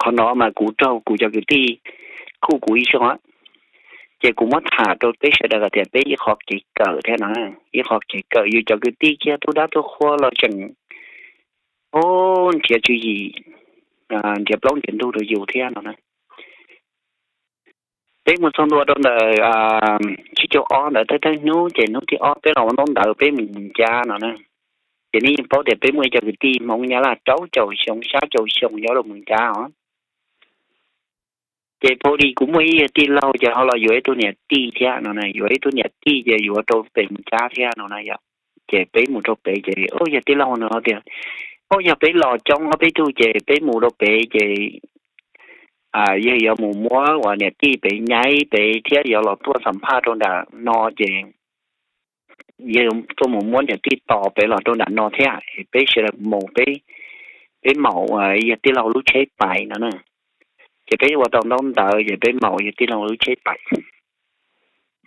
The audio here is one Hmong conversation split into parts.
Qhov no mas kuv raug kuv cov kwv tij kuj kuv ib zaug, ces kuv muab tham rau peb sawv daws tias peb ib qho kev kawm thiab no, ib qho kev kawm yus cov kwv tij kiag tub dab tub qhuab los tseem, o, nrhiav tswv yim, nrhiav plaub nrhiav ntug rau yus thiab no na. Peb mus txog ntua rau ntawm tsib caug ob ntawd thawj thawj hnub ces hnub thib ob peb los ua ntaub ntawv peb mus Mws Cab no na. Ces nej yeej paub tias peb muaj ib co kwv tij Hmoob Nyab Laj rau caum xyoo xya caum xyoo nyob rau Mws Cab os. Ces pha li kuv muaj ib yawg tij laug ces ho los yuav ib tug niam tij thiab no, yuav ib tug niam tij ces yuav rau pem Mws Cab thiab no na yom. Ces peb mus rau pem ces yawg tij laug no tias, o, yog peb los coob ob peb tug ces peb mus rau pem ces yawg yuav mus muab uas niam tij pem nyaib pem thiab yuav los tuaj xam phaj rau nram no ces yawg tuaj mus muab niam tij tos pem los rau nram no thiab, peb sawv daws mus peb, peb maum yawg tij laug lub tsheb pais no na. Ces peb ua tau ntaub ntawv ces peb maum yawg tij laug lub tsheb pais.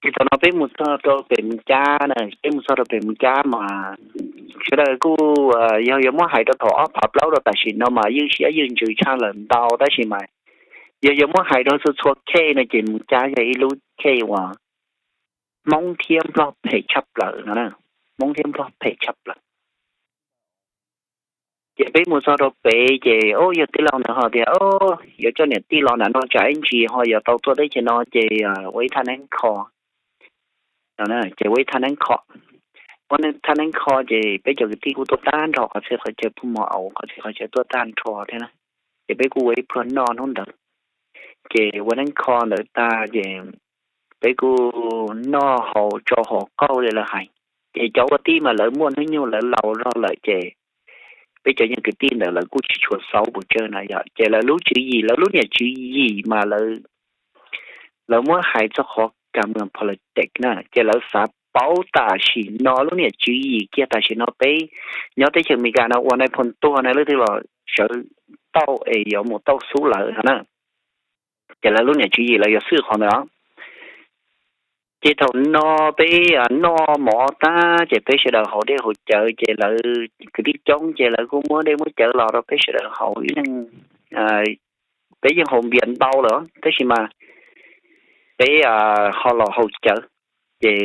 Ces thaum no peb mus txog rau pem Mws Cab na, peb mus txog rau pem Mws Cab mas sawv daws kuj, yog yuav muab hais rau thaum ob phav plaub rau tam sim no mas ywj siab ywj ntsws tshaj lawm ntau tab sis mas yog yuav muab hais rau txhua txhua khej no ces Mws Cab yog ib lub khej uas Hmoob thiab Nplog phem tshaj plaws no, Hmoob thiab Nplog phem tshaj plaws. Ces peb mus txog rau pem ces o, yawg tij laug ntawd ho tias, o, yuav coj niam tij los nram no tsam ib ntsis ho yuav tau tuaj teb chaws no ces ua ib thaj neeb kho no. Ces ua ib thaj neeb kho, ua thaj neeb kho ces peb cov kwv tij kuj tuaj tag nrho qhov txhia qhov chaw, pug mos aus qhov txhia qhov chaw tuaj tag nrho thiab na. Ces peb kuj ua ib pluag noj hnub ntawd. Ces ua neeb kho ntawd tag ces peb kuj noj haus tsau haus qaug li lawv hais. Ces cov ua tij mas lawv muaj hnub nyoog lawv laus zog lawm ces peb cov yawg kwv tij ntawd lawv kuj tsis tshua xaub pes tsawg na yom. Ces lawv lub tswv yim, lawv lub niam tswv yim mas lawv muab hais txog qhov ka mws politics na ces lawv xav paub tam sim no lub niam tswv yim kiag tam sim no peb nyob teb chaws Amelikas no ua nais phoo tuag na leej twg los sawv tauj es yuav mus tauj xub lawm no na. Ces lawv lub niam tswv yim lawv yuav xwb qhov ntawd. Ces thaum no peb noj mov tag ces peb sawv daws haus dej haus cawv ces lawv kwv tij coob ces lawv kuj muab dej muab cawv los rau peb sawv daws haus ib leeg. Peb yeej haus npias ntau lawm tab sis mas peb ho los haus cawv. Ces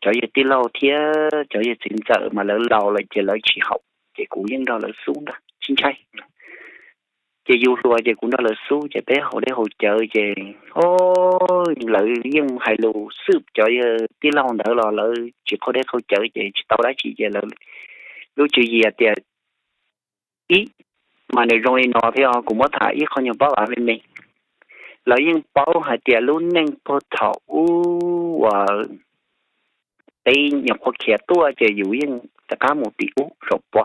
cov yawg tij laug thiab cov yawg txiv ntxawm mas lawv laus lawm ces lawv tsis haus ces kuv yeej nrog lawv xub ntag tsis ntshai. Ces yus hluas ces kuv nrog lawv xub ces peb haus dej haus cawv ces o, lawv yeej hais lus xwb, cov yawg tij laug ntawd los lawv tsis qaug dej qaug cawv ces tsis tau dab tsi ces lawv lub tswv yim tias ib, mas nws zoo li no thiab kuv muab tham ib qho nyuag pab vam me me. Lawv yeej paub hais tias lub neej puag thaum ub uas peb nyuam qhuav khiav tuaj ces yus yeej rov qab mus tim ub saum pua.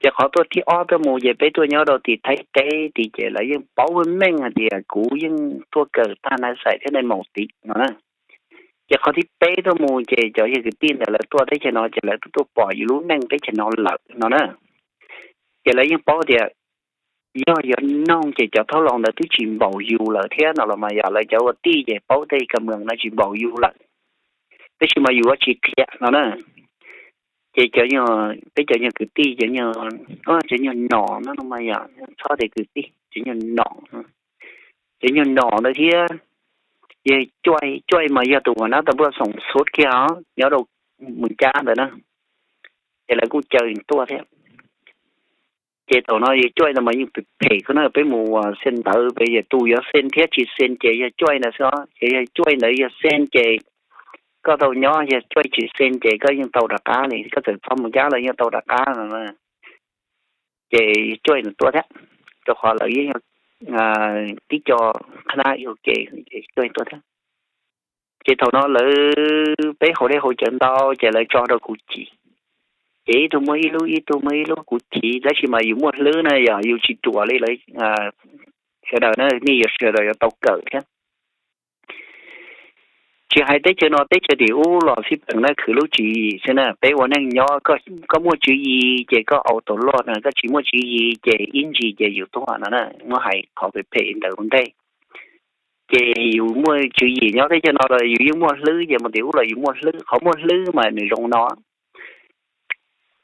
Ces qhov tuaj thib ob tuaj mus ces peb tuaj nyob rau tim Thaib teb tid ces lawv yeej paub meej hais tias kuv yeej tuaj kawm tag nais xais thiab nais maum tid no na. Ces qhov thib peb tuaj mus ces cov yawg kwv tij ntawd lawv tuaj teb chaws no ces lawv twb tuaj pom yus lub neej teb chaws no lawm no na. Ces lawv yeej paub tias yog yuav noog ces cov thaub laus ntawd twb tsis npaum yus lawm thiab no los mas yog lawv cov ua tij ces paub tej ka mws no tsis npaum yus lawm. Tab sis mas yus yuav tsis qhia no na. Ces cov, peb cov nyuag kwv tij, cov nyuag nom no mas yog txhob tias kwv tij, cov nyuag nom, cov nyuag nom ntawd thiab yawg Cuaij, Cuaij mas yog tus uas nab tau npluaj xoom xub kiag os nyob rau Mws Cab ntawd na. Ces lawv kuj caw tuaj thiab. Ces thaum no yawg Cuaij no mas yeej phem phem kawg na, peb mus ua xees ntawd peb yawg tus yuav xees thiab tsis xees ces yawg Cuaij ntawd xwb os. Ces yawg Cuaij ntawd yog xees ces koj tau nyob, yawg Cuaij tsis xees ces koj yeej tau rov qab li, koj txawm txhob mus Nyab los yeej tau rov qab no. Ces yawg Cuaij ntawd tuaj thiab, rau qhov lawv yeej yog tib co qhab nab ua ke, ces Cuaij tuaj thiab. Ces thaum no lawv, peb haus dej haus cawv ntau ces lawv tso rau kuv chim. Ces ib tug muaj ib lub, ib tug muaj ib lub, kuv chim tab sis mas yus muaj hlwb na, yog yus tsis ruam li lawv sawv daws na, nej yuav sawv daws yuav tau kawm thiab. Tsis hais teb chaws no teb chaws tim ub los xij peem na, khwv lub tswv yim xwb na. Peb ua neej nyob, koj muaj tswv yim ces koj au tau loj na, koj tsis muaj tswv yim ces ib ntsis ces yus tuag no na. Muab hais qhov phem phem ntawd ua ntej. Ces yus muaj tswv yim nyob teb chaws no los yus yeej muaj hlwb, ces mus tim ub los yus muaj hlwb. Qhov muaj hlwb mas nws zoo no,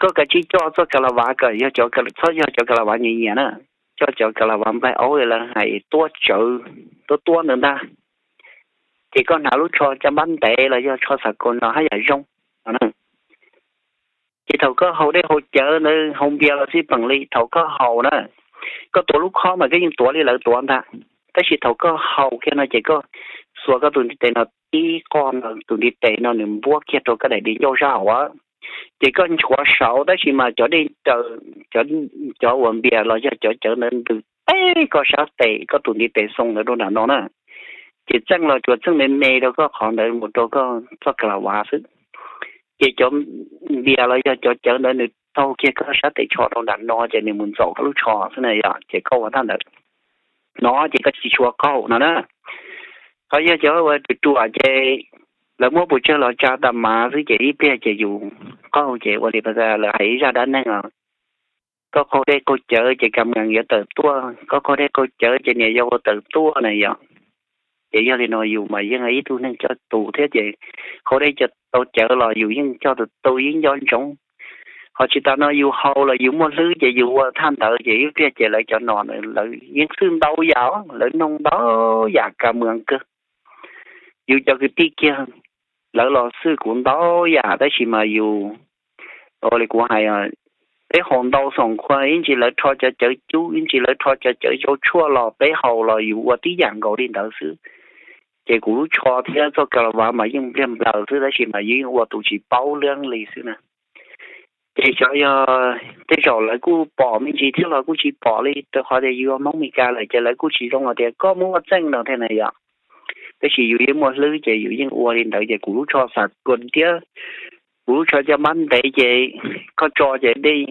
koj kav tsij coj txoj ka la vav kom yog, txhob yog cov ka la vav nyias nyias na. coj cov kas las vas nplaig aub lawv hais tuab tsawv, tuab tuab ntawd ntag. Ces koj hnav lub tsho caj npab ntev los yog tsho xav kaus no haj yam zoo no na. Ces thaum koj haus dej haus cawv ntawd, haus npias los xij peem li, thaum koj haus na, koj tuav lub khob mas koj yeej tuav li lawv tuav ntag. Tab sis thaum koj haus kiag no ces koj xuas koj tus ntiv tes no tib qog no, tus ntiv tes no nws npuab kiag rau koj daim di ncauj sab hauv, ces koj nchuav saud tab sis mas cov dej, cov, cov uas npias los yog cov cawv ntawd ntws teb koj sab tes, koj tus ntiv tes xoo ntawd rau nram no na. Ces txeej los tsuas txeej me me rau koj qhov ntawd mus rau koj txoj kas las vas xwb. Ces cov npias los yog cov cawv ntawd nws taug kiag koj sab tes tsho rau nram no ces nws mus ntxaum koj lub tsho xwb na yom, ces koj ua thaj ntawd no ces koj tsis tshua qaug no na. Ho yog cov uas ruam ruam ces lawv muab pus tsawg los tsa tas mas xwb ces ib pliag ces yus qaug ces ua li lawv hais ib zaj dab neeg os. Koj qaug dej qaug cawv ces kas mees yuav tawm tuaj, koj qaug dej qaug cawv ces niam yau ua tawm tuaj na yom. Ces yog li no yus mas yeej ib tug neeg coj tus thiab ces qaug dej tau cawv los yus yeej coj tus tu yeeb nco ntsoov. Ho tsis tas no yus haus los yus muaj hlwb ces yus ua thaj ntawd ces ib pliag ces lawv cov no lawv yeej xwj ntau yam, lawv noog ntau yam kas mees kawg. Yus cov kwv tij kiag lawv los xwj kuv ntau yam tab sis mas yus, ua li kuv hais, peb haus ntau xoom khuas ib ntsis lawv rho cov cawv cub, ib ntsis lawv rho cov cawv zau tshuaj los peb haus los yus ua tib yam nkaus li ntawd xwb. Ces kuv lub tsho thiab txoj kas las vas mas yeej npliag nplaws xwb tab sis mas yus yeej ua tus tsis paub leej li xwb na. Ces xyov yog tej zaum lawv kuj pom me ntsis thiab los kuj tsis pom li rau qhov tias yus ua Hmoob Mes Kas lawm ces lawv kuj tsis zoo hais tias koj muab ua txeej no thiab na yom. Tab sis yus yeej muaj hlwb ces yus yeej ua li ntawd ces kuv lub tsho xav kua thiab kuv lub tsho caj npab ntev ces koj tso ces dej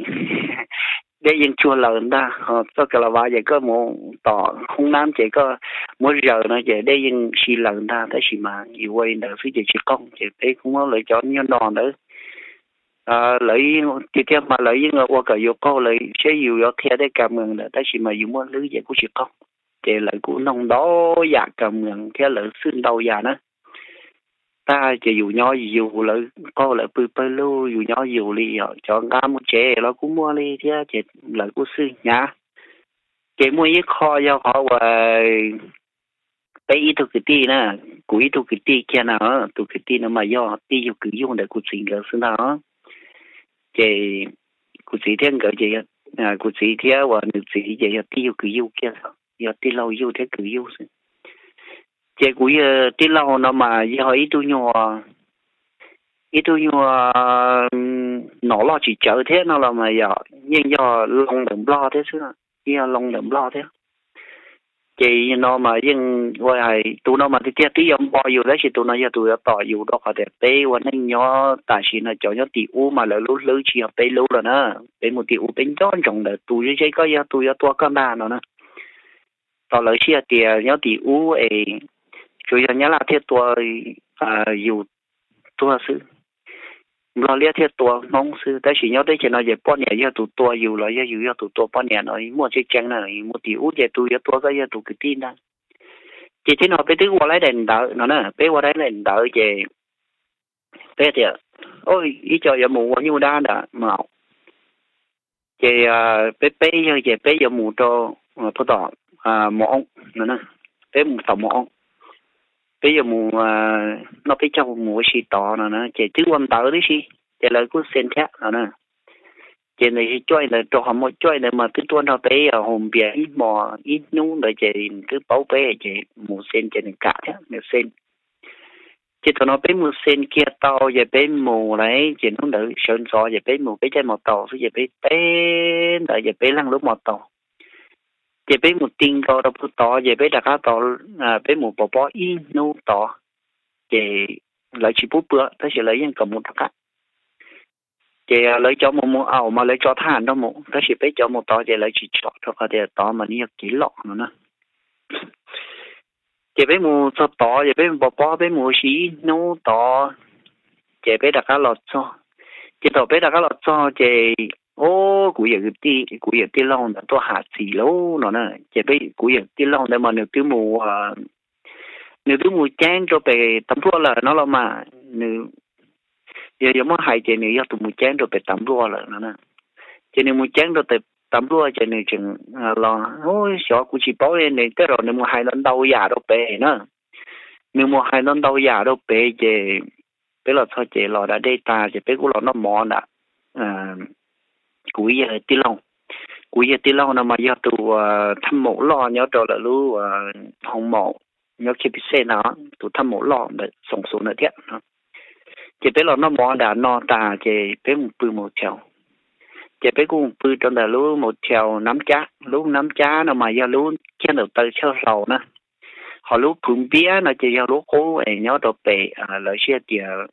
yeej tsuag lawm ntag. Txoj kas las vas ces koj mus tom hoob nab ces koj muab zaws no ces dej yeej si lawm ntag tab sis mas yus ua li ntawd xwb ces tsis qaug ces peb kuj muab lawv cov nyuag no ntawd, lawv tiag tiag mas lawv yeej ua kom yus qaug lawv saib yus yuav qhia tej kas mees ntawd tab sis mas yus muaj hlwb ces kuj tsis qaug. Ces lawv kuj noog ntau yam kas mees thiab lawv xwj ntau yam na. Tag ces yus nyob yus, lawv qaug lawv pw pawg lug, yus nyob yus li os. Cov nqa mus tsev los kuj muaj li thiab ces lawv kuj xwj hnyav. Ces muaj ib qho yog qhov uas peb ib tug kwv tij na, kuv ib tug kwv tij kiag na, tus kwv tij no mas yog tij yug kwv yug ntawm kuv txiv nkawd xwb ntag. Ces kuv txiv thiab nkawd ces, kuv txiv thiab uas nws txiv ces yog tij yug kwv yug kiag, yog tij laug yug thiab kwv yug xwb. Ces kuv yog tij laug no mas yog ib tug nyuag, ib tug nyuag nom loj tsis tsawv thiab no los mas yog yeej yog loo ntawm Nplog thiab xwb, yog loo ntawm Nplog thiab. Ces no mas yeej ua hais tus no mas tiag tiag twb yuav npo yus tab sis tus no yog tus yuav tom yus rau qhov tias peb ua neej nyob tam sim no cov nyob tim ub mas lawv lub hlwb tsis yog peb lub lawm na. Peb mus tim ub peb nco ntsoov ntawd tus ze ze koj yog tus yuav tua koj ntag no na. Tos lawv sib hais tias nyob tim ub es tsuas yog Nyab Laj thiaj tua yus tuag xwb, Nplog liab thiaj tua Hmoob xwb tab sis nyob teb chaws no ces poj niam yog tus tua yus los yog yus yog tus tua poj niam no muaj tseeb tseeb na. Mus tim ub ces tus yuav tua koj yog tus kwv tij ntag. Ces tib no peb twb ua laib daim ntawv no na, peb ua laib daim ntawv ces peb tias ib co yuav mus ua nyuj dab ntawm mas ces peb peb yawg ces peb yuav mus rau pem tom Mos Oo no, peb mus tom Mos Oo, peb yuav mus noj peb caug mus ua si tod no na. Ces twb ua ntawv tib si ces lawv kuj xees thiab no na. Ces ntawd cuaj ntawd rau qhov muaj cuaj ntawd mas twb tuaj nrog peb haus npias ib hmos ib hnub ntawd ces nws twb paub peb ces mus xees ces nws kam thiab nws xees. Ces thaum no peb mus xees kiag tau ces peb mus lawm ces hnub ntawd sawv ntxov ces peb mus peb caij mos taus xwb ces peb teb ntawd ces peb leeg lub mos taus. Ces peb mus ti nkaus rau pem tod ces peb rov qab tod, peb mus pov pob ib hnub tod, ces lawv tsis pub pw tab sis lawv yeej kom mus rov qab. Ces lawv cov mus mus aum mas lawv tso thab ham nrog mus tab sis peb cov mus tod ces lawv tsis tso rau qhov tias tod mas nws yog kev lom no na. Ces peb mus txog tod ces peb mus pov pob peb mus ua si ib hnub tod, ces peb rov qab los txog. Ces thaum peb rov qab los txog ces, o, kuv yawm tij, kuv yawm tij laug ntawd tuaj ham txiv lauj no na. Ces peb, kuv yawm tij laug ntawd mas nws twb mus, nws twb mus ceeb rau pem tas npluaj lawm no los mas, nws, yog yuav muab hais ces nws yog tus mus ceeb rau pem tas npluaj lawm no na. Ces nws mus ceeb rau pem tas npluaj ces nws tseem los, xyov kuv tsis paub li, nws tej zaum nws mus hais ntau ntau yam rau pem na. Nws mus hais ntau ntau yam rau pem ces peb los txog ces los da dej tas ces peb kuj los noj mov ntawm kuv yawg tij laug. Kuv yawg tij laug no mas yog tus thaj maum loj nyob rau lawv lub hoo maum nyob Khib Pij Xej ntawd, tus thaj maum loj ntawm Xoom Xuv ntawd thiab. Ces peb los noj mov nram no tas ces peb mus pw motel. Ces peb kuj mus pw rau ntawm lub motel Nab Cab. Lub Nab Cab no mas yog lub kiag ntawm taw chaw hlau na. Ho lub Phuv Npiab no ces yog lub qub es nyob rau pem, lawv siv tias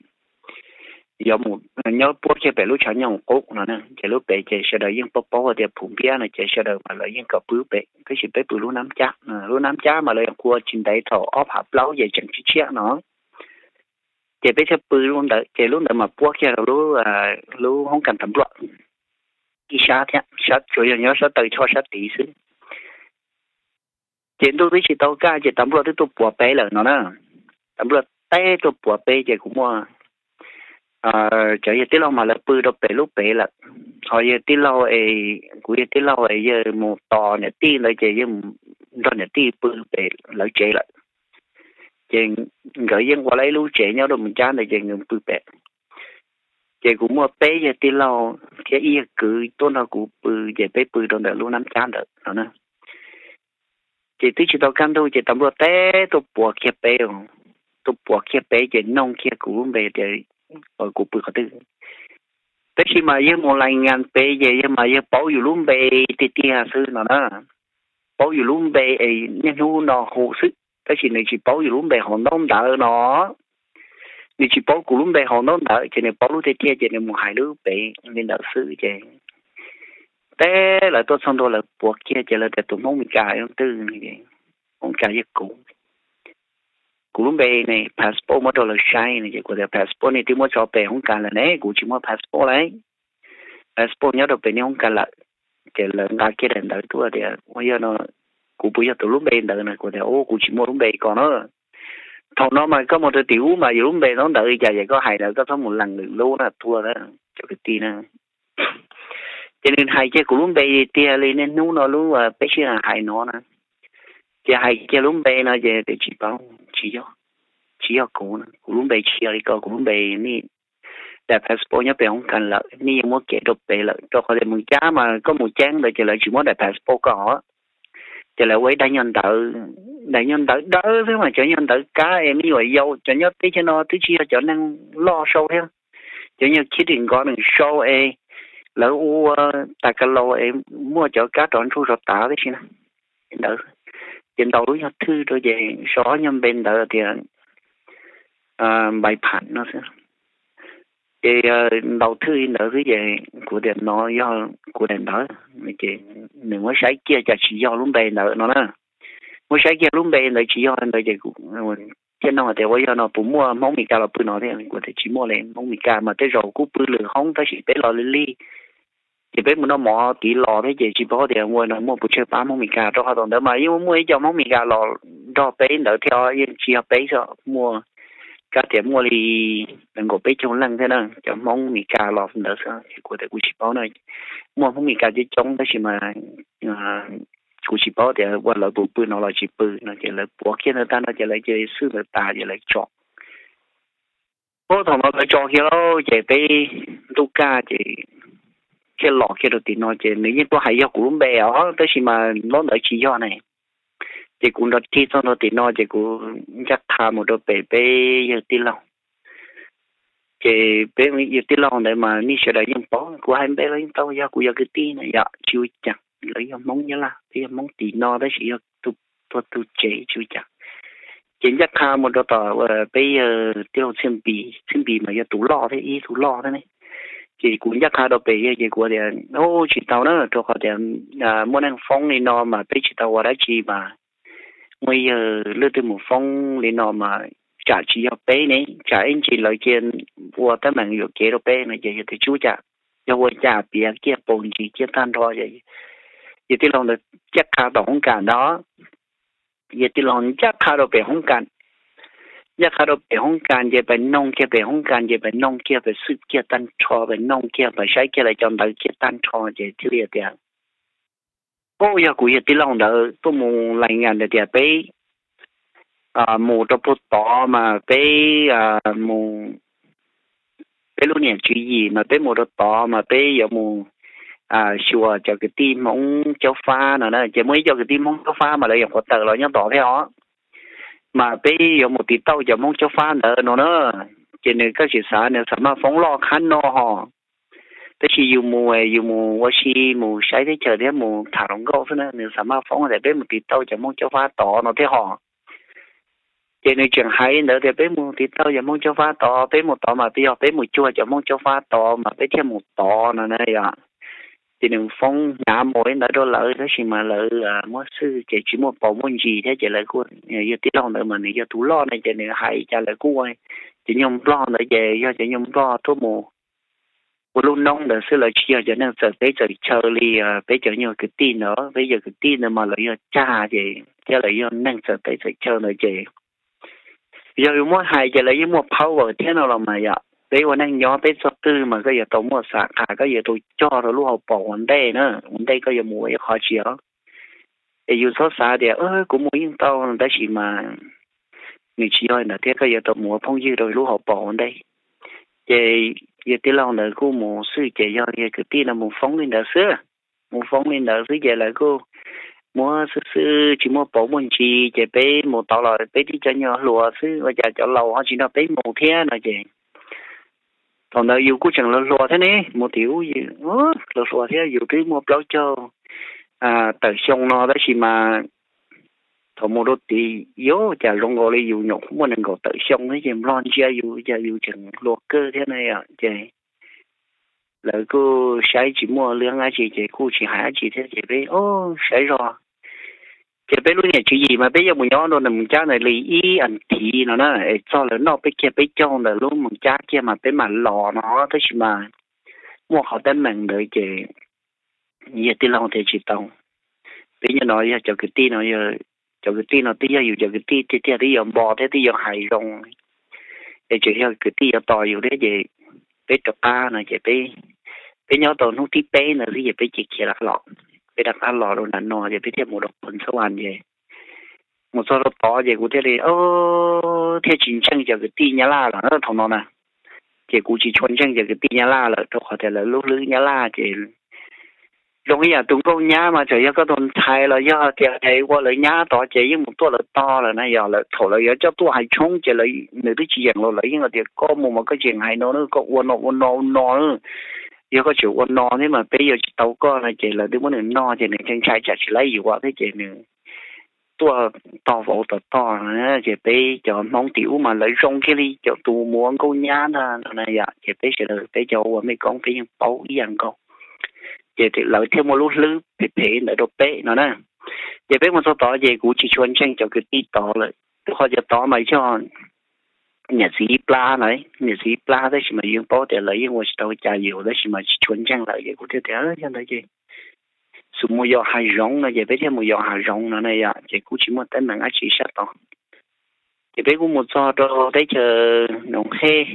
yuav mus nyob puab kiag pem lub tshav nyoog qub no na. Ces lub pem ces sawv daws yeej paub paub tias Phuv Npiab no ces sawv daws mas lawv yeej kom pw pem, tab sis peb pw lub Nab Cab. Lub Nab Cab mas lawv qhua tsis ntev, thaum ob phav plaub ces tseem tshiab tshiab no. Ces peb thiaj pw lub ntawd, ces lub ntawd mas puab kiag rau lub hoob kas tas npluaj ib sab thiab, tsuas yog nyob sab taw choj sab tid xwb. Ces ntuj twb tsis tau kaj ces tas npluaj twb tuaj puav peb lawm no na. Tas npluaj teb tuaj puav peb ces kuv muaj cov yawg tij laug mas lawv pw rau pem lub pem lawm. Ho yawg tij laug es, kuv yawg tij laug es yawg mus tos niam tij ntawd ces yawg nrog niam tij pw pem lawv tsev lawm. Ces nkawd yeej ua lawv ib lub tsev nyob rau Phuv Npiab ntawd ces nkawd pw pem. Ces kuv muaj peb yawg tij laug thiab ib yawg kwv tuaj nrog kuv pw, ces peb pw rau ntawm lub Nab Cab ntawd no na. Ces twb tsis tau kaj ntug ces tas npluaj teb tuaj puav kiag peb, tuaj puav kiag peb ces noog kiag kuv lub npe tias kuv pw qhov twg. Tab sis mas yawg mus lais ngas pem ces yawg mas yawg paub yus lub npe tiag tiag xwb no na. Paub yus lub npe es niaj hnub no hu xwb, tab sis nws tsis paub yus lub npe hauv ntaub ntawv no. Nws tsis paub kuv lub npe hauv ntaub ntawv ces nws paub lub tiag tiag ces nws mus hais lub pem li ntawd xwb ces teb lawv tuaj txog ntua lawv puav kiag ces lawv tias tus Hmoob Mes Kas leej twg. Hmoob Mes Kas yog kuv. Kuv lub npe ne, passport muab rau lawv saib no ces kuv tias passport nej twb muab tso pem hoob kas lawm ne, kuv tsis muaj passport lawm. Passport nyob rau pem nej hoob kas lawm. Ces lawv nqa kiag daim ntawv tuaj tias ua yog no, kuv puas yog tus lub npe ntawd no, kuv tias ub, kuv tsis muaj lub npe ko na. Thaum no mas koj mus rau tim ub mas yus lub npe ntaub ntawv li cas es koj hais ntawd koj txhob mus lees lwm lub na tuag na cov kwv tij na. Ces nws hais kiag kuv lub npe tiag li niaj hnub no lub peb sib hais no na. Ces hais kiag lub npe no ces tias tsis paub, tsis yog, tsis yog kuv na, kuv lub npe tsis yog li ko, kuv lub npe nej daim passport nyob pem hoob kas lawm, nej yeej muab kev rau pem lawm, rau qhov tias mus cab mas koj mus ceeb ntawd ces lawv tsis muab daim passport koj. Ces lawv ua ib daim nyuag ntawv, daim nyuag ntawv dawb xwb mas cov nyuag ntawv kab es me nyuam yaus cov nyob teb chaws no twb tsis yog cov neeg loj sau thiab, cov nyuag kiv ris nkov nws sau es lawv ua tas ka laus es muaj cov kab rov ntsuag rov tav tib si na. Ntawd ces ntaus lub nyuag thwj rau ces sau ob nyuag npe ntawd tias npai pham no xwb. Ces ntaus thwj li ntawd xwb ces kuv tias no yog kuv daim ntawv. Ces nws muab saib kiag cas tsis yog lub npe ntawd no na. Muab saib kiag lub npe ntawd tsis yog ntawd ces kuv thiaj nug tias ua yog no puas muaj Hmoob Mes Kas los pw no thiab, kuv tias tsis muaj li, Hmoob Mes Kas mas tej zaum kuj pw lwm hoob tab sis peb los li lig. Ces peb mus noj mov tid los thiab ces tsis paub tias ua no muaj puas tsawg pab Hmoob Mes Kas, rau qhov thaum ntawd mas yeej muaj ib co Hmoob Mes Kas los nrog peb ntawd thiab, yeej tsis yog peb xwb, muaj kab tias muaj li nees nkaum peb caug leej thiab na, cov Hmoob Mes Kas los ntawd xwb. Ces kuv tias kuv tsis paub na, muaj Hmoob Mes Kas coob coob tab sis mas kuv tsis paub tias ua lawv puas pw no los tsis pw no. Ces lawv puav kiag ntawd tag no ces lawv cia li xwb ntawd tas ces lawv tso. Ub, thaum no lawv tso kiag lauj ces peb ntuj kaj ces thiaj los kiag rau tim no ces nws yeej tuaj hais yog kuv lub npe os tab sis mas lub ntawd tsis yog ne. Ces kuv nrov rig txog ntua tim no ces kuv ncaj qha mus rau pem peb yawg tij laug. Ces peb yawg tij laug ntawd mas nej sawv daws yeej paub, kuv hais npe los yeej tau, yog kuv cov kwv tij na, yog tsis ua cas, lawv yog Hmoob Nyab Laj, peb yog Hmoob tim no tab sis yog tuag tug tsev tsis ua cas. Ces ncaj qha mus rau tom peb yawg tij laug Txhiaj Npis, Txhiaj Npis mas yog tus loj thiab, ib tug loj thiab ne. Ces kuv ncaj qha rau pem yawg ces kuv tias, ub, tsis tau na, rau qhov tias muaj neeg foob li no mas peb tsis tau ua dab tsi mas muaj ib yawg leej twg mus foob li no mas tsam tsis yog peb ne, tsam ib ntsis lawv cia ua teeb meem yuam kev rau peb no ces yawg tias tsis ua cas, yog ua cas piav kiag paus ntsis kiag tag nrho. Yawg tij laug ntawd ncaj qha tom hoob kas ntag. Yawg tij laug ncaj qha rau pem hoob kas, ncaj qha rau pem hoob kas ces pem noog kiag pem hoob kas ces pem noog kiag pem xwb kiag tag nrho, pem noog kiag pem saib kiag lawv cov ntawv kiag tag nrho ces thiaj li tias Yog kuv yog tij laug ntawd tuaj mus lees ntawd tias peb mus rau puag tod mas peb mus, peb lub niam tswv yim mas peb mus rau tod mas peb yuav mus xyuas cov kwv tij Hmoob Caub Fab no na. Ces muaj ib co kwv tij Hmoob Caub Fab mas lawv yog qhuav tawm los nyob tod thiab os, mas peb yuav mus tiv tauj cov Hmoob Caub Fab ntawd no na. Ces nws kaj tsis xav, nws xav maj foob loj qhab no ho. Tab sis yus mus, yus mus ua si, mus saib teb chaws thiab mus tham hluas nkauj xwb na, nws xav maj foob tias peb mus tiv tauj cov Hmoob Caub Fab tod no thiab ho. Ces nws tseem hais li ntawd tias peb mus tiv tauj cov Hmoob Caub Fab tod, peb mus tod mas yog peb mus cuag cov Hmoob Caub Fab tod mas peb thiaj mus tod no na yom. Ces nws foob hnyav mus li ntawd rau lawv, tab sis mas lawv muab xwj ces tsis muaj paus muaj ntsis thiab, ces lawv kuj, yog tij laug ntawd mas nws yog tus loj na, ces nws hais cas lawv kuj ua cov nyuag nplog ntawd, ces yog cov nyuag nplog tuaj mus ua lub noob ntawd xwb, lawv tsis yog cov neeg txawm teb txawm chaw li peb cov nyuag kwv tij ntawd. Peb cov kwv tij ntawd mas lawv yog cag ces thiab lawv yog neeg txawm teb txawm chaw ntawd ces yog yus muab hais ces lawv yeej muaj power thiab no los mas yom. Peb ua neej nyob peb txog twg mas koj yuav tau muaj xav qas, koj yuav tau cog rau lub hauv paus ua ntej na, ua ntej koj yuav mus ua ib qhov tsis os. Es yus txhob xav tias kuv mus yeej tau, tab sis mas nws tsis yog li ntawd thiab, koj yuav tau mus ua phooj ywg rau lub hauv paus ua ntej. Ces yog tij laug ntawd kuj mus xwb, ces yog yog kwv tij no mus foob li ntawd xwb. Mus foob li ntawd xwb ces lawv kuj muab xwb xwb tsis muaj paus muaj ntsis, ces peb mus tod los peb tib co nyuag hluas xwb, ua cas cov laus ho tsis nrog peb mus thiab no ces thaum ntawd yus kuj tseem hluas hluas thiab ne, mus tim ub hluas hluas thiab, yus twb muaj plaub caug tawm xyoo no, tab sis mas thaum mus rau tid yuav cas zoo nkaus li yus nyuam qhuav muaj nees nkaum tawm xyoo thiab, ces nplog ntsia yus cas yus tseem hluas kawg thiab na yom. Ces lawv kuj saib tsis muaj lwm dab tsi ces kuj tsis hais dab tsi thiab, ces peb saib zog. Ces peb lub niam tswv yim mas peb yuav mus nyob rau ntawm Moos Cab ntawd li ib as thiv no na, es txog lawv noj peb kiag peb caug ntawm lub Moos Cab kiag mas peb mam los no, tab sis mas muaj qhov teeb meem ntawd ces yog tij laug tias tsis tau. Peb nyob no yog cov kwv tij no, cov kwv tij no twb yog yus cov kwv tij tiag tiag, twb yuav npo thiab twb yuav hais zoo, es tseem yog kwv tij yuav tos yus thiab, ces peb rov qab no ces peb, peb nyob tau hnub thib peb ntawd xwb ces peb cia khiav rov qab los. Peb rov qab los rau nram no ces peb thiaj mus rau Phoos Xab Vas ces mus txog rau tod ces kuv thiaj li thiaj tsis ntseeg cov kwv tij Nyab Laj lawm thaum no na. Ces kuv tsis tshua ntseeg cov kwv tij Nyab Laj lawm, rau qhov tias lawv lub hlwb Nyab Laj ces zoo ib yam tus nkauj nyab mas txawm yog koj tus ntxhais los yog tias ua lawv nyab tod ces yeej mus tuaj lawv tog lawm na. Yog lawv thaum lawv yuav coj tuaj hais tshoob ces nws twb tsis yeem los lawv yeej hais tias koj mus mas koj tseem hais no na, koj ua no ua no ua no, yog koj tseem ua no thiab mas peb yuav tsis tau koj no, ces lawv twb muab nws noj ces nws ntshai ntshai tsam tsis laib yuav thiab ces nws tuaj tog vauv tom tog no. Ces peb cov Hmoob tim ub mas lawv zoo kiag li cov tus mus ua nkauj nyab ntag no na yom, ces peb sawv daws peb cov ua mej koob peb yeej paub ib yam nkaus, ces lawv thiaj muaj lub hlwb phem phem ntawd rau peb no na. Ces peb mus txog tod ces kuv tsis tshua ntseeg cov kwv tij tod lawm, rau qhov cov tod mas yog niam txiv ib plab na, niam txiv ib plab, tab sis mas yus yeej paub tias lawv yeej ua tsis tau cas yus, tab sis mas tsis tshua ntseeg lawm, ces kuv thiaj tias yog ntawd ces xub mus yos hav zoov no, ces peb thiaj mus yos hav zoov no na yom, ces kuj tsis muaj teeb meem dab tsi sab tod. Ces peb kuj mus txog rau teb chaws Noov Hej.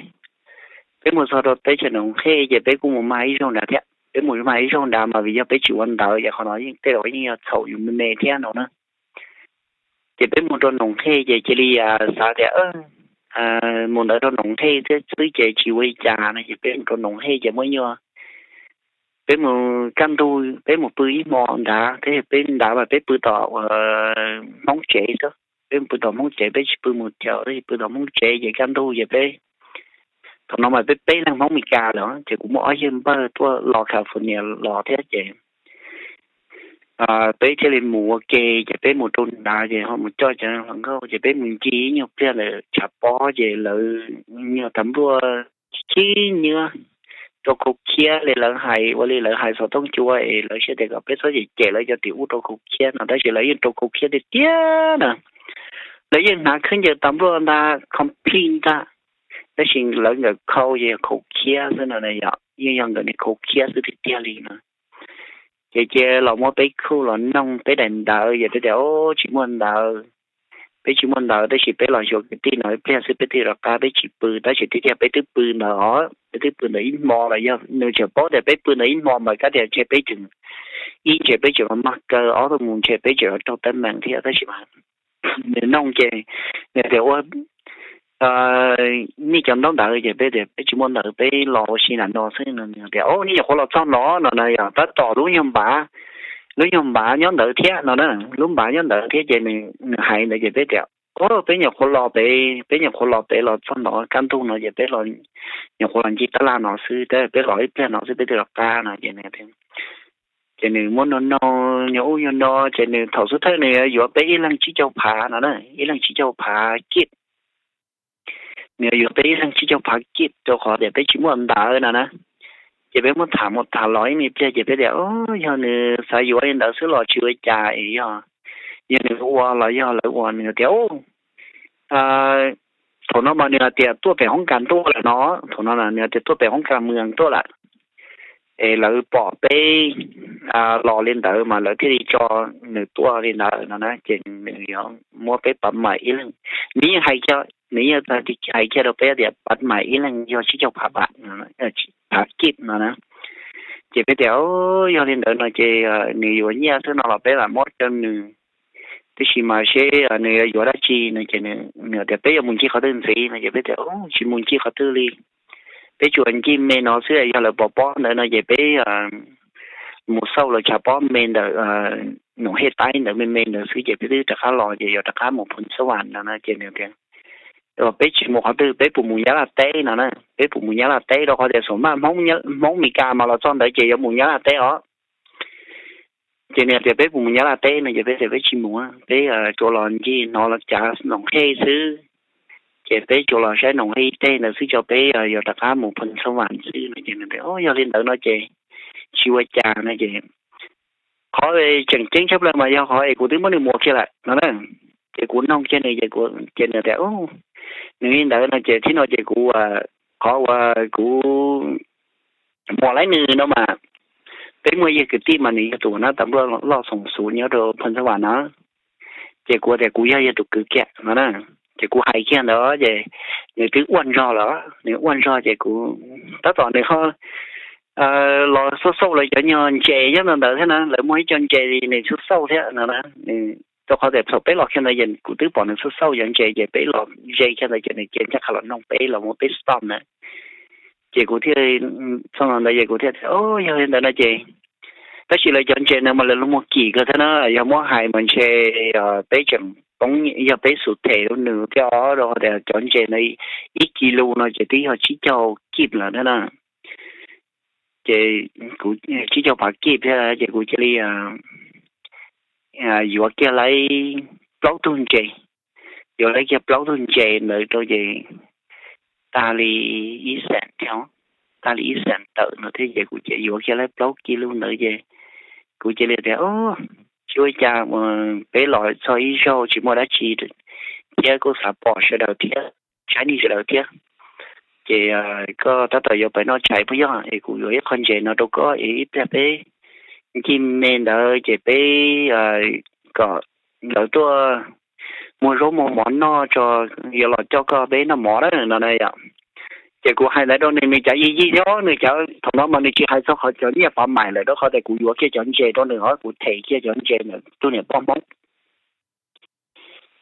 Peb mus txog rau teb chaws Noov Hej ces peb kuj mus mag ib zaug nrad thiab. Peb mus mag ib zaug nrad mas vim yog peb tsis ua ntawv ces qhov no yeej tej zaum yeej yog txhaum yus me me thiab no na. Ces peb mus rau Noov Hej ces cia li xav tias mus ntawd rau Noov Hej thiab xwb ces tsis ua li cas no, ces peb mus rau Noov Hej ces muaj nyuag, peb mus kaj ntug peb mus pw ib hmo nrad, tab sis peb nrad mas peb pw tom Hmoob tsev xwb. Peb mus pw tom Hmoob tsev, peb tsis pw mus chaw, peb pw tom Hmoob tsev ces kaj ntug ces peb, thaum no mas peb peb leeg Hmoob Meskas lawm, ces kuv muaj ob yawg npawg tuaj los California los thiab ces peb thiaj li mus ua ke, ces peb mus rau nrad ces ho mus coj cov hluas nkauj ces peb mus ncig ib nyuag pliag lawm tshav pob ces lawv nyuag tas npluaj chib nyuab rau khau khiab li lawv hais, ua li lawv hais xov tooj cua es lawv siab tias kom peb txhob cem cem lawv cov tim ub rau khau khiab no, tab sis lawv yeej rau khau khiab tiag tiag na. Lawv yeej hnav khaub ncaws tas npluaj ntag, complete ntag, tab sis lawv nkawm khau ces khau khiab xwb no na yom, yeej yog nkawm niag khau khiab xwb tiag tiag li no. Ces cia los muab peb khuj los noog peb daim ntawv, ces peb tias tsis muaj ntawv, peb tsis muaj ntawv, tab sis peb los xyuas kwv tij no ib pliag xwb peb thiaj rov qab, peb tsis pw, tab sis tiag tiag peb twb pw ntawd os, peb twb pw ntawd ib hmo los yog nws tseem paub tias peb pw ntawd ib hmo mas kav tias ntshe peb tseem ib ntshe peb tseem los mag kaw, ob tug mus ntshe peb tseem los raug teeb meem thiab, tab sis mas nws noog ces nws tias ua nej cov ntaub ntawv ces peb tias peb tsis muaj ntawv, peb los ua si nram no xwb no. Nws tias o, nej nyuam qhuav los txog no no na, yog tab tom lub nyuag npav, lub nyuag npav nyob ntawd thiab no na, lub npav nyob ntawd thiab ces nws hais ntawd ces peb tias o, peb nyuam qhuav los pem, peb nyuam qhuav los pem los txog no kaj ntug no ces peb nyuam qhuav los ncig tab laj no xwb, peb los ib pliag no xwb peb twb rov qab no ces nws ces nws muab nug nug nyuag ub nyuag no ces nws thaum xub thawj nws yuav peb ib leeg tsib caug phav no na, ib leeg tsib caug phav kib. Nws yuav peb ib leeg tsib caug phav kib rau qhov tias peb tsis muaj ntawv no na. Ces peb muab tham mus tham los ib me pliag ces peb tias o, yog nws xav yuav li ntawd xwb los tsis ua cas, yog, yog nws ua los yog lawv ua. Nws tias o, thaum no mas nws hais tias tuaj pem hoob kas tuaj lawm no, thaum no nws tias tuaj pem hoob kas mws tuaj lawm es lawv pom peb los li ntawd mas lawv thiaj li tso nws tuaj li ntawd no na. Ces nws yuav muab peb pav mais ib leeg, nws yeej hais, nws yeej hais kiag rau peb tias pav mais ib leeg yog tsib caug phav, phav kib no na. Ces peb tias o, yog li ntawd no ces nws yuav nyiaj xwb no los peb lam muab rau nws, tiam sis mas seb nws yuav dab tsi no ces nws tias peb yuav mus ncig qhov twg ntxiv no ces peb tias tsis mus ncig qhov twg li, peb tsuas ncig me no xwb, yog lawv pov pob ntawd no ces peb mus xauj lawv tshav pob me ntawm Noom Hej Taib ntawd me me ntawd xwb ces peb twb rov qab los ces yuav rov qab mus Phoos Xab Vam no na. Ces nws tias peb tsis mus qhov twg, peb puas mus Nyab Laj teb no na, peb puas mus Nyab Laj teb, rau qhov tias xav mas Hmoob Mes Kas mas los txog ntawd ces yuav mus Nyab Laj teb os. Ces nws tias peb puas mus Nyab Laj teb no ces peb tias peb tsis mus, peb tsuas los ncig hnov los cav Noom Hej xwb, ces peb tsuas los saib Noom Hej ib teg ntawd xwb, ces peb yuav rov qab mus Phoos Xab Vam xwb no. Ces nws tias o, yog li ntawd no ces tsis ua cas no ces qhov tseem ceeb tshaj plaws mas yog qhov es kuv twb muab nws muas kiag lawm no na. Ces kuv noog kiag nws ces nws tias nws li ntawd no ces thiab no ces kuv, qhov uas kuv muas laib nws no mas peb muaj yawg kwv tij mas nws yog tus uas nab tas npluaj loj xoom xuv nyob rau Phoos Xab Vam na. Ces kuv tias kuv yog yog tus kwv kiag no na. Ces kuv hais kiag ntawd ces nws twb ua ntsog lawm, nws ua ntsog ces kuv tab tom nws ho los xauj xauj lawv cov nyuag ntses nyob ntawd ntawd thiab na, lawv muaj ib co ntses nws xauj xauj thiab no na. Rau qhov tias thaum peb los kiag ntawd ces kuv twb pom nws xauj xauj cov ntses ces peb los ze kiag ntawd ces nws cia ncaj qha los noog peb los muab peb stop na. Ces kuv thiaj, txog ntawd ces kuv thiaj tias o, yog li ntawd no ces, tab sis lawv cov ntses no mas lawv muag kim kawg thiab na, yog muab hais mas ntshe peb tseem poob, yog peb xub them rau nws thiab os, rau qhov tias cov ntses no ib kis lus no ces twb yog tsib caug kib lawm thiab na. Ces kuv tsib caug phav kib thiab ces kuv cia li yuav kiag laib plaub tug ntses, yuav laib kiag plaub tug ntses ntawd rau ces tag li ib xees thiab, tag li ib xees tawm no thiab ces kuv cia yuav kiag laib plaub kis lus ntawd ces kuv cia li tias tsis ua cas, peb los txog ib zaug tsis muaj dab tsi thiab kuj xav pom sawv daws thiab, saib nej sawv daws thiab. Ces koj tab tom yuav pem noj tshais puas yog es kuv yuav ib qho ntses no rau koj es ib pliag peb ncig me ntawd ces peb kom lawv tuaj muag zaub muag mov noj tso, yuav los coj koj peb noj mov na no na yom. Ces kuv hais ntawd rau nws, nws cav yig yig thiab, nws cav thaum no mas nws tsis hais txog qhov cov nyiaj pav mais lawm rau qhov tias kuv yuav kiag cov ntses rau nws os, kuv them kiag cov ntses ntawm tug niam poj Hmoob.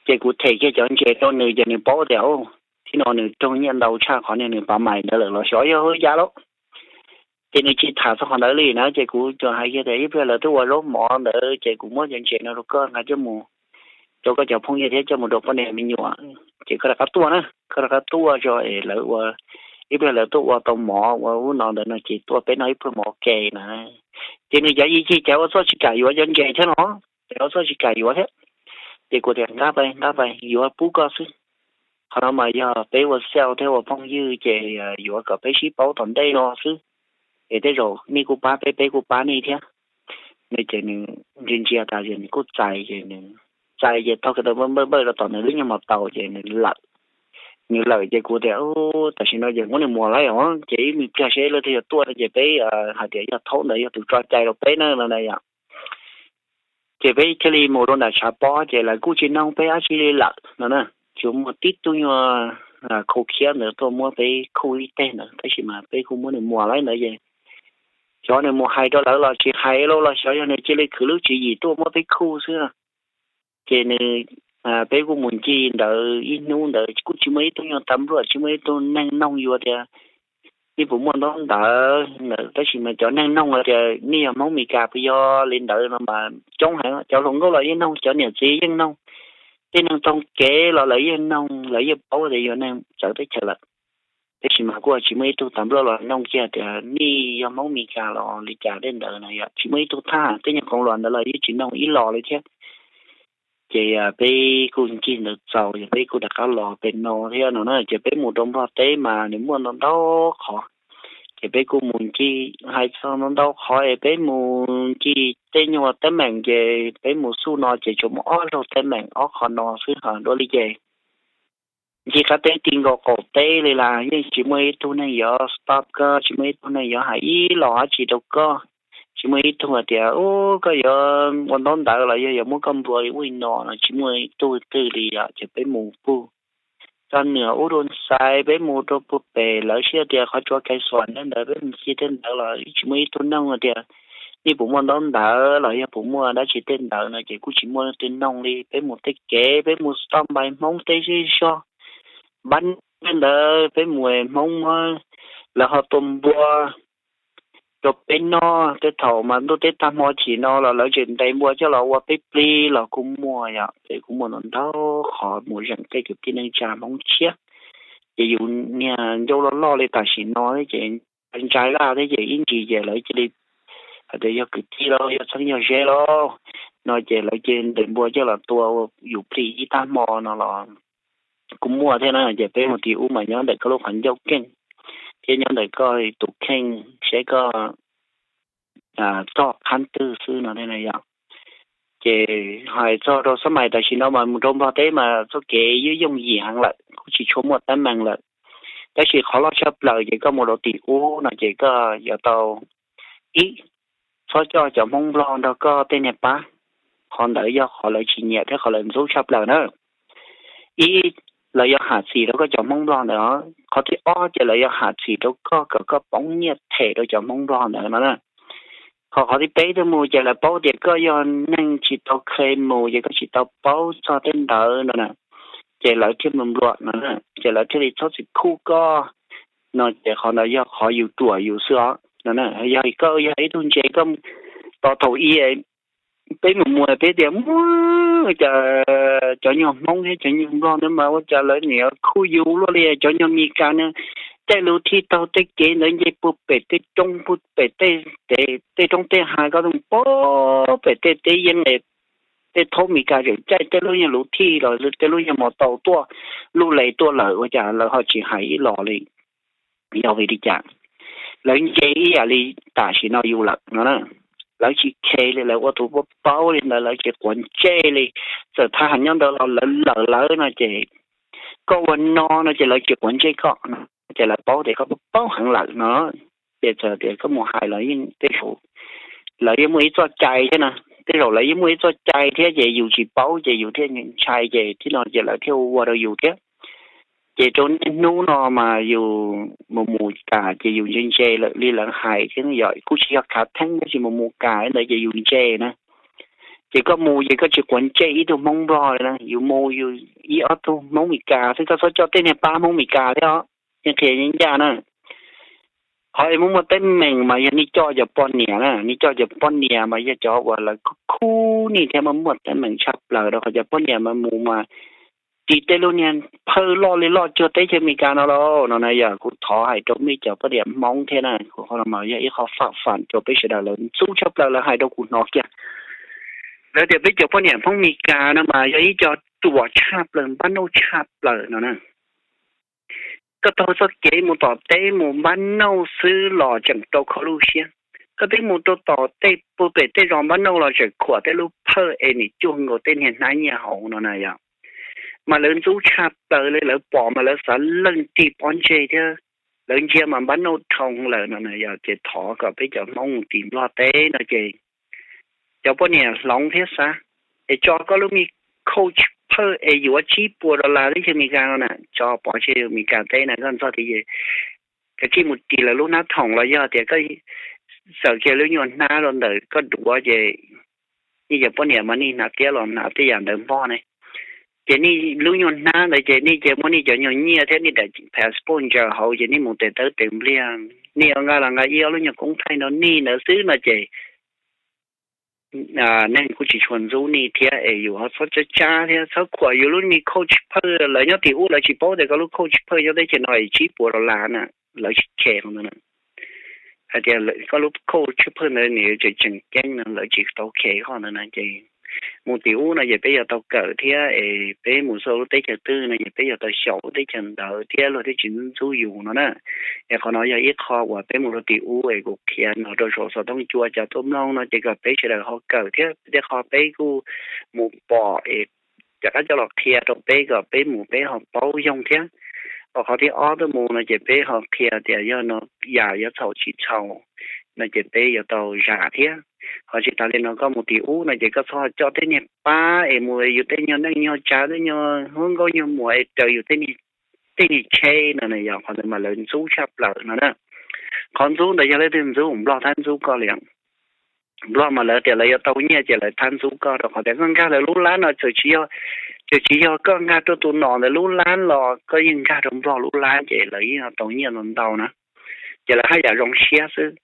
Ces kuv them kiag cov ntses rau nws ces nws paub tias thiab no nws raug nyiaj ntau tshaj qhov niag nws pav mais ntawd lawm los xyov yog ua cas lauj. Ces nws tsis tham txog qhov ntawd li na, ces kuv tsuas hais kiag tias ib pliag lawv tuaj ua zaub mov ntawd ces kuv muab cov ntses no rau koj nqa coj mus rau koj cov phooj ywg thiab coj mus rau poj niam me nyuam, ces koj rov qab tuaj na, koj rov qab tuaj tso es lawv ua, ib pliag lawv tuaj ua tau mov ua ub no ntawd no ces tuaj peb noj ib pluag mov ua ke na. Ces nws cav yig yig cav ua txuj tsis kam yuav cov ntses thiab no, cav ua txuj tsis kam yuav thiab. Ces kuv tias nqa pais, nqa pais yuav pub koj xwb. Qhov no mas yog peb ua sales thiab ua phooj ywg ces yuav kom peb sib paub tom ntej no xwb, es tej zaum nej kuj pab peb, peb kuj pab nej thiab. Nws ces nws ntsia ntsia tas ces nws kuj txais ces nws txais ces thau kiag tau npawj npawj rau tom nws lub nyuag mos taus ces nws lawm. Nws lawm ces kuv tias tam sim no ces muab nws muas laib os, ces ib me pliag seb leej twg yuav tuaj no ces peb hais tias yog thaub ntawd yog tus tso cai rau peb na no na yom. Ces peb thiaj li mus rau nram tshav pob ces lawv kuj tsis noog peb dab tsi li lawm no na. Tsuas muaj tib tug nyuag khau khiab ntawd tuaj muab peb khuj ib teg ntawd tab sis mas peb kuj muab nws muas laib ntawd ces Xyov nws mus hais rau lawv los tsis hais los xyov yog nws cia li khwv lub tswv yim tuaj muab peb khuj xwb. Ces nws, peb kuj mus ncig ntawd ib hnub ntawd kuj tsis muaj ib tug nyuag tas npluaj, tsis muaj ib tug neeg noog yus tias nej puas muaj ntaub ntawv ntawd, tab sis mas cov neeg noog tias nej yog Hmoob Mes Kas puas yog li ntawd no mas coob heev. Cov hluas nkauj los yeej noog, cov niam txiv yeej noog, tej neeg taug kev los lawv yeej noog, lawv yeej paub tias yog neeg txawv teb chaws lawm. Tab sis mas kuj tsis muaj ib tug tas npluaj los noog kiag tias nej yog Hmoob Mes Kas los li cas tej ntawd no, yog tsis muaj ib tug thab ham, tej nyuag koom luam ntawd los yeej tsis noog ib los li thiab. Ces peb kuj ncig ntawd txaus, yog peb kuj rov qab los pem no thiab no na. Ces peb mus rau Nplog teb mas nws muaj ntau ntau qhov, ces peb kuj mus ncig, hais txog ntau ntau qhov es peb mus ncig tej nyuag teeb meem, ces peb mus xub no ces tsuas muaj ob zaug teeb meem ob qhov no xwb, ho dua li ces ncig qab teb ti nkaus qaum teb li las yeej tsis muaj ib tug neeg yuav stop koj, tsis muaj ib tug neeg yuav hais ib los dab tsi rau koj, tsis muaj ib tug hais tias ub koj yuav ua ntaub ntawv los yog yuav muab koj nplua li ub li no no, tsis muaj ib tug twg li os. Ces peb mus puag txog nram ub rau Xais, peb mus rau puag pem lawv siab tias qhov tsua Kais Xuas ntawd, peb mus ncig tej ntawd los tsis muaj ib tug noog tias nej puas muaj ntaub ntawv los yog puas muaj dab tsi tej ntawd no, ces kuj tsis muaj leej twg noog li. Peb mus tej kev, peb mus stop npai Hmoob tej zej zog, npab noj tej ntawd peb mus Hmoob muab, lawv ho tua npua rau peb noj. Tej thaum mas ntuj teb tag hmo chim no los lawv tseem ntes npua coj los ua peb plig los kuj muaj, yog peb kuj muaj ntau ntau qhov mus zeem tej kwv tij neej tsa Hmoob tshiab. Ces yus niag ncauj loj loj li tam sim no thiab ces ntshai laj thiab ces ib ntsis ces lawv cia li hais tias yog kwv tij los yog txheeb yog ze los no ces lawv cia li ntes npua coj los tua yus plig ib tag hmo no los kuj muaj thiab na. Ces peb mus tim ub mas nyob ntawm koj lub qhov ncauj keej thiab nyob ntawm koj tus kheej saib koj txoj qhab twg xwb no thiab na yom. Ces hais txog rau xab mais tam sim no mas mus rau Nplog teb mas txoj kev yooj yooj yim heev lawm, kuj tsis tshua muaj teeb meem lawm. Tab sis qhov loj tshaj plaws ces koj mus rau tim ub no ces koj yuav tau, ib, txhob coj cov Hmoob Nplog nrog koj tej niag pab, qhov ntawd yog qhov lawv tsis nyiam thiab qhov lawv ntxub tshaj plaws na. Ib, lawv yuav ham txim rau koj cov Hmoob Nplog ntawd. Qhov thib ob ces lawv yuav ham txim rau koj kom koj poob nyiaj them rau cov Hmoob Nplog ntawd no na. Ho qhov thib peb tuaj mus ces lawv paub tias koj yog neeg tsis tau kheev mus ces koj tsis tau paub txog tej ntawd no na, ces lawv thiaj mus nplua no na, ces lawv thiaj li txhob txwm khuj koj no. Ces qhov ntawd yog qhov yus ruam yus xwb os no. Yog koj yog ib tug ntse koj, tos thaum ub peb mus mus peb tias muaj cas cov nyuag Hmoob thiab cov nyuag Nplog ntawd mas ua cas lawv nim khuj yus luaj li. Cov nyuag Mes Kas no tej lub thij taug tej kev ntawd nce puag pem tej roob puag pem tej roob tej hav, koj mus puag pem tej teb yeeb, tej thaub Mes Kas tseem caij tej lub nyuag lub thij los tej lub nyuag mos taus tuaj, luj les tuaj lawm ua cas lawv ho tsis hais ib los li. Yog vim li cas? Lawv ntse ib yam li tam sim no yus lawm no na. Lawv tsis kheev li, lawv ua tus paub paub li ntawd, lawv tsis quav ntsej li. Txawm thab ham nyob ntawd los lawv lawm lawv no ces koj ua no no ces lawv tsis quav ntsej koj no, ces lawv paub tias koj paub heev lawm no. Ces txawm tias koj mus hais los yeej tej zaum lawv yeej muaj ib txoj cai thiab na, tej zaum lawv yeej muaj ib txoj cai thiab ces yus tsis paub ces yus thiaj ntshai ces tib no ces lawv thiaj ua rau yus thiab. Ces rau niaj hnub no mas yus mus mus kam ces yus ntse ntse lawm li lawv hais thiab yom, kuj tsis yog khav theeb tab sis mus mus kam li ntawd ces yus ntse na. Ces koj mus ces koj tsis quav ntsej ib tug Hmoob Nplog li na, yus mus yus ib ob tug Hmoob Mes Kas xwb, koj txhob coj tej niag pab Hmoob Mes Kas thiab os, yeej qhia yeej ncaj na. Qhov es muaj muaj teeb meem mas yog nej coj cov poj niam na, nej coj cov poj niam mas yog cov uas lawv khub khub nej thiab muaj muaj teeb meem tshaj plaws rau qhov cov poj niam mas mus mas ris tej lub niag phawj loj li loj cuag teb chaws Amelikas no lauj no na. Yog kuv thov hais rau mej cov poj niam Hmoob thiab na, kuv qhov no mas yog ib qho fam fam rau peb sawv daws, lawv ntxub tshaj plaws lawv hais rau kuv hnov kiag. Lawv tias peb cov poj niam Hmoob Amelikas no mas yog ib co ruam tshaj plaws, npab nauj tshaj plaws no na. Koj taug txoj kev mus tom teb mus npab nauj xwb los tseem rau kho lub siab. Koj twb mus rau tom tej puag pem tej zos npab nauj los tseem khuam tej lub phawj es nim cuag nkaus tej niag hnab nyiaj hauv no na yom. Mas lawv ntxub tshaj plaws li, lawv pom mas lawv xav leej tig pob ntseg thiab. Lawv ntsia mas npab nauj dhau lawm no na yom. Ces thov kom peb cov Hmoob mus tim Nplog teb no ces cov poj niam hloov thiab xav es tso koj lub me coach phawj es yuav tsib puas dollar teb chaws Amelikas no na, tso pov tseg Amelikas teb na, koj ntxog tias kav tsij mus ris lawv lub hnab thoom los yog tias koj txawm kiag lub nyuag hnab rau ntawm koj duav ces nej cov poj niam mas nej hnav tiab los hnav tej yam ntawd npog ne. Ces nej lub nyuag hnab ntawd ces nej cia muab nej cov nyuag nyiaj thiab nej daim passport ntsaws hauv ces nej mus tes tawb tes npliag, nej yuav nqa los nqa ib ob lub nyuag koob thaij no nej ntawd xwb no ces neeg kuj tsis tshua ntxub nej thiab es yus ho txhob tsab tsab thiab txhob khuam yus lub me code tsw phawj. Lawv nyob tim ub lawv tsis paub tias koj lub code tsw phawj nyob teb chaws no es tsib puas dollar na, lawv tsis check ntawd na. Hais tias koj lub code tsw phawj ntawd nws tseem tseem ceeb no, lawv tsis tau check qhov ntawd na ces mus tim ub no ces peb yuav tau kawm thiab es peb mus txog lub teb chaws twg no ces peb yuav tau xyaum lub teb chaws ntawd thiab luag thiaj tsis ntxub yus no na. Es qhov no yog ib qho uas peb mus rau tim ub es kuv qhia no rau saum xov tooj cua cov tuaj mloog no ces kom peb sawv daws ho kawm thiab tej qho peb kuj mus pom es rov qab coj los qhia rau peb kom peb mus peb ho paub yoog thiab. Ho qhov thib ob tuaj mus no ces peb ho qhia tias yog no yam yuav txhaum tsis txhaum no ces peb yuav tau zam thiab. Ho tsis tas li no koj mus tim ub no ces koj txhob coj tej niag pab es mus yus tej nyuag neej nyuag tsav tej nyuag huab nkauj nyuag muam es raws yus tej niag tsheb no na, yog qhov ntawd mas lawv ntxub tshaj plaws no na. Qhov ntxub ntawd yog leej twg ntxub? Nplog thab ntxub koj li. Nplog mas lawv tias lawv yuav tau nyiaj ces lawv thab ntxub koj rau qhov tias koj nkag lawv lub lab no txawm tsis yog, txawm tsis yog koj nkag rau tus nom ntawd lub lab los koj yeej nkag rau Nplog lub lab ces lawv yeej tau nyiaj ntau ntau na. Ces lawv haj yam zoo siab xwb.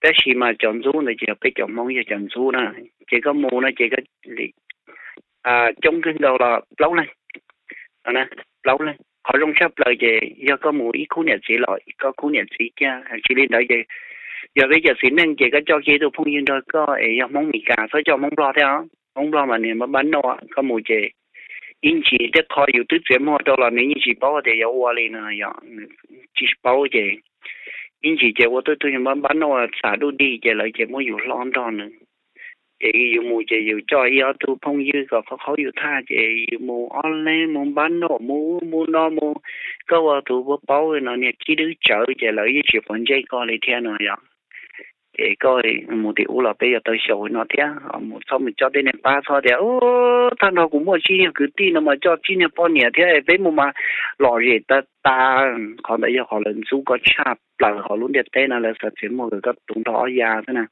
Tab sis mas cov ntxub ntawd ces yog peb cov Hmoob yog cov ntxub na. Ces koj mus no ces coob kawg nkaus los plaub leeg, plaub leeg. Qhov zoo tshaj plaws ces yog koj mus ib khub niam txiv los koj khub niam txiv kiag, tsis li ntawd ces yog peb cov txiv neej ces koj coj kiag ib tug phooj ywg nrog koj es yog Hmoob Mes Kas, txhob coj Hmoob Nplog thiab os. Hmoob Nplog mas nws npab npab noj, koj mus ces ib ntsis tej qho yus twb txiav muag rau los nws yeej tsis paub tias yuav ua li no, yog tsis paub ces ib ntsis ces ua twb twb npab npab noj xam dub dig ces lawv ces muab yus hlob nrog nws. Ces yus mus ces yus coj ib ob tug phooj ywg kom qhov qhaub yus thaj ces yus mus ob leeg mus npab noj mus ub mus no mus, koj ua tus paub paub no niag khib dwb tsawv ces lawv yeej tsis quav ntsej koj li thiab no yom. Ces koj mus tim ub los peb yuav tau xyaum no thiab, mus txhob mus coj tej niag pab, txhob tias tag nrho kuv muaj tsib niag kwv tij no mas coj tsib niag poj niam thiab peb mus mas lom zem tas tas. Qhov ntawd yog qhov lawv ntxub koj tshaj plaws hauv lub ntiaj teb no, lawv xav txiav muag kawg koj tus nrog ob ya xwb na.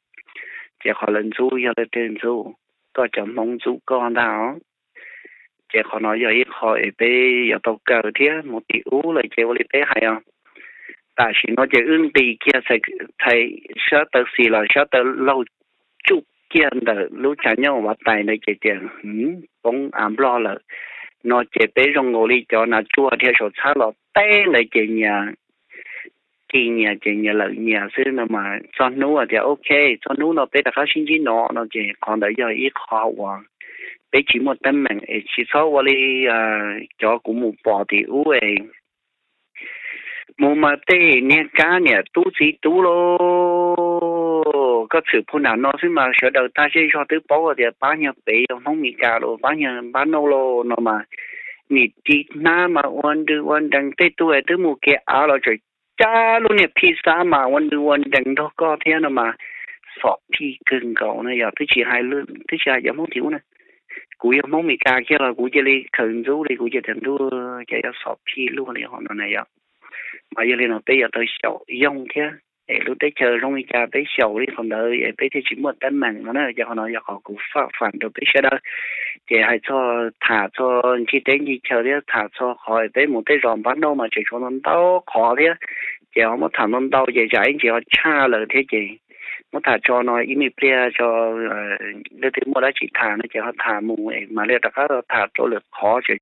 Ces qhov lawv ntxub yog leej twg ntxub? Koj cov Hmoob ntxub koj ntag os. Ces qhov no yog ib qho es peb yuav tau kawm thiab. Mus tim ub lawm ces ua li peb hais os, tam sim no ces wb nqis kiag txhais sab taw xis los sab taw laug tsuj kiag ntawm lub tsav nyob uas tais ntawd ces tias poob av Nplog lawm no ces peb zoo nkaus li cov nas tsuag dhia saum txhab los teb ntawd ces nyias ci nyias ces nyias lawm nyias xwb no mas txog hnub tias ok, txog hnub no peb rov qab sib ntsib no no ces qhov ntawd yog ib qho uas peb tsis muaj teeb meem es tsis txhob ua li cov kuv mus pom tim ub es mus mas tej niag kab niam tub txiv tub lauj, koj txwm phu nam no xwb mas sawv daws tag zej zog twb paub tias pab nyuag pem yog Hmoob Mes Kas los pab nyuag npab noj los no mas nim ris hnab mas ua nrws ua nrees, tej tug twb mus kev av los tseem cab lub niag phij xab mas ua nrws ua nrees nrog koj thiab no mas xom phij kawg nkaus no yog twb tsis hais, twb tsis hais cov Hmoob tim ub na. Kuv yog Hmoob Mes Kas kiag los kuv cia li khaws ntxub li, kuv cia tias ntuj, cas yuav xom phij luaj li hov no na yom. Mas yog li no peb yuav tau xyaum yoog thiab es lub teb chaws zoo li cas peb xyaum li qhov ntawd es peb thiaj tsis muaj teeb meem no na. Ces qhov no yog qhov kuv faj fam rau peb sawv daws. Ces hais txog tham txog ncig teb ncig chaw thiab tham txog qhov peb mus tej zos npab noj mas tseem tshuav ntau ntau qhov thiab. Ces ho muab tham ntau ntau ces tsam ib ntsis ho tshaj lawm thiab ces muab tham tso no ib me pliag tso, leej twg muaj dab tsi tham no ces ho tham mus mas li rov qab tham rau lwm qhov tseem